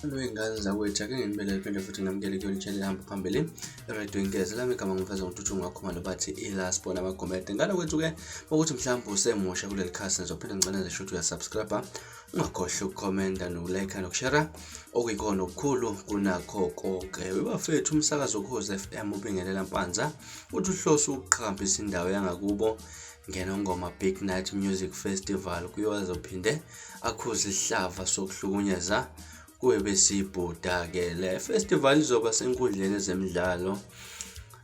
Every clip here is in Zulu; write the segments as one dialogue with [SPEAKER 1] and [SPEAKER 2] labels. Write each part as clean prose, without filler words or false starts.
[SPEAKER 1] Wey'ngane zakwethu, ake nginibele phinde futhi ngamukele kuyona i-channel ehamba phambili eRadio Inkeze. Lami igama ngumfeza ngoNtuthu ngakhumalo bathi iLast Born Amagomede. Ngane kwethu-ke ukuthi mhlawumbe usemusha kuleli khasi ngizophinde ngicela nje shuthi uyasubscribe, ungakhohlwa ukukhomenta nokulike nokushare okuyikhona okukhulu kunakho konke. Webafethu, umsakazo Ukhozi FM ubingelela Mpanza uthi uhlose ukuqhakambisa indawo yangakubo ngeNongoma Big Night Music Festival kuyozophinde akhuze isihlava sokuhlukunyeza kwebesibhuda-ke. Le festival izoba senkundleni ezemidlalo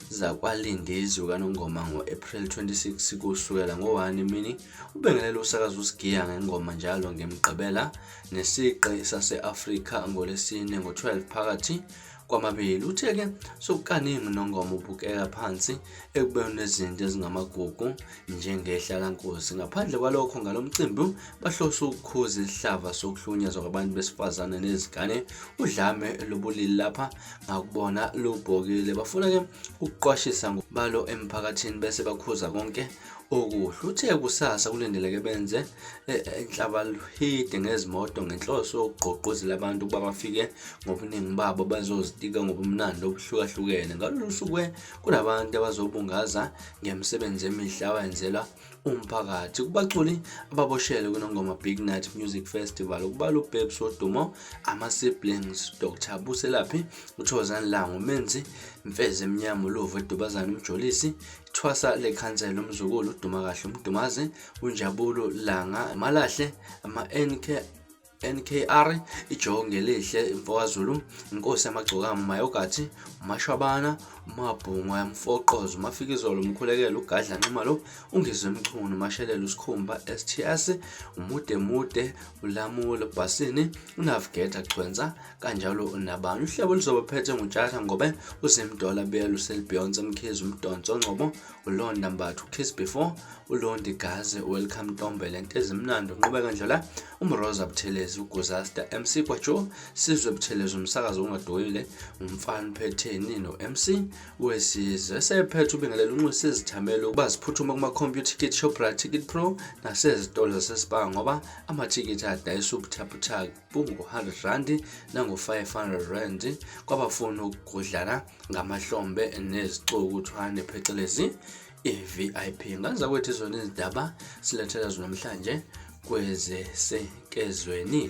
[SPEAKER 1] zakwaLindizwe kaNongoma ngo-April 26 kusukela ngo-1 emini. Ubengelela usakaza uSigiya ngengoma njalo ngeMgqibela nesigqi sase-Afrika ngoLwesine ngo-12 phakathi kwamabili. Uthe-ke sokukaningi uNongoma ubukeka phansi ekubeni nezinto ezingamagugu njengehlalankosi. Ngaphandle kwalokho, ngalo mcimbi bahlose ukukhuza isihlava sokuhlukunyezwa kwabantu besifazane nezingane, udlame lobulili lapha ngakubona lubhokile. Bafuna-ke ukuqwashisa ngobalo emphakathini bese bakhuza konke okuhle. Uthe kusasa kulindeleke benze inhlabaluhide ngezimoto ngenhloso yokugqugquzela abantu ukuba bafike ngobuningi babo bazozitika ngobumnandi obuhlukahlukene. Ngalolu suku kunabantu abazobungaza ngemisebenzi emihle abayenzelwa umphakathi. Kubaculi ababoshelwe kwiNongoma Big Night Music Festival kubalwa uBabes Wodumo, ama-Siblings, Dr Buselaphi, uThokozani Langa, uMenzi, Mfezi Emnyama, uLuvo Dubazane, uMjolisi, Ithwasa Lekhansela, uMzukulu, uDumakahle, uMdumazi, uNjabulo Langa, Amalahle, ama-NK NKR, iJonge Elihle, Mfowazulu, Inkosi Yamagcokama, Mayogathi, uMashwabana, uMabhungwa, Mfoqozo, uMafikizolo, Umkhulekelo, uGadla Nxumalo, uNgizwe Mchunu, uMashelela, uSikhumba, STS, Umude Mude, uLamulo, Bhasini, uNavigator Chwenza, kanjalo nabanye. Uhlebo luzobe phethe nguTshatha Ngobe, uZimdola Biyela, uSelbeyonce Mkhize, uMdonso Ngcobo, uLonda Mbatha, uKiss Before, uLondi Gaze, uWelcome Ntombela, Intezimnandi, uNqubeka Ndlela, uMroza Buthelezi, uGuzasta, MC Kwajo, Sizwe Buthelezi, umsakazo ongadoyile, umfana Phetheni no-MC wesizwe. Esephethe ubingelela unxuse izithameli ukuba ziphuthuma kuma-Computicket, Ticket, Shoprite, Ticket Pro nasezitolo zaseSpar ngoba amathikithi adayisa ubuthaphuthaphu ngo-100 rand nango-500 rand kwabafuna ukugudlana ngamahlombe nezicukuthwane phecelezi i-VIP. Ngane zakwethu, izona izindaba silethela zona namhlanje kwezesekezweni.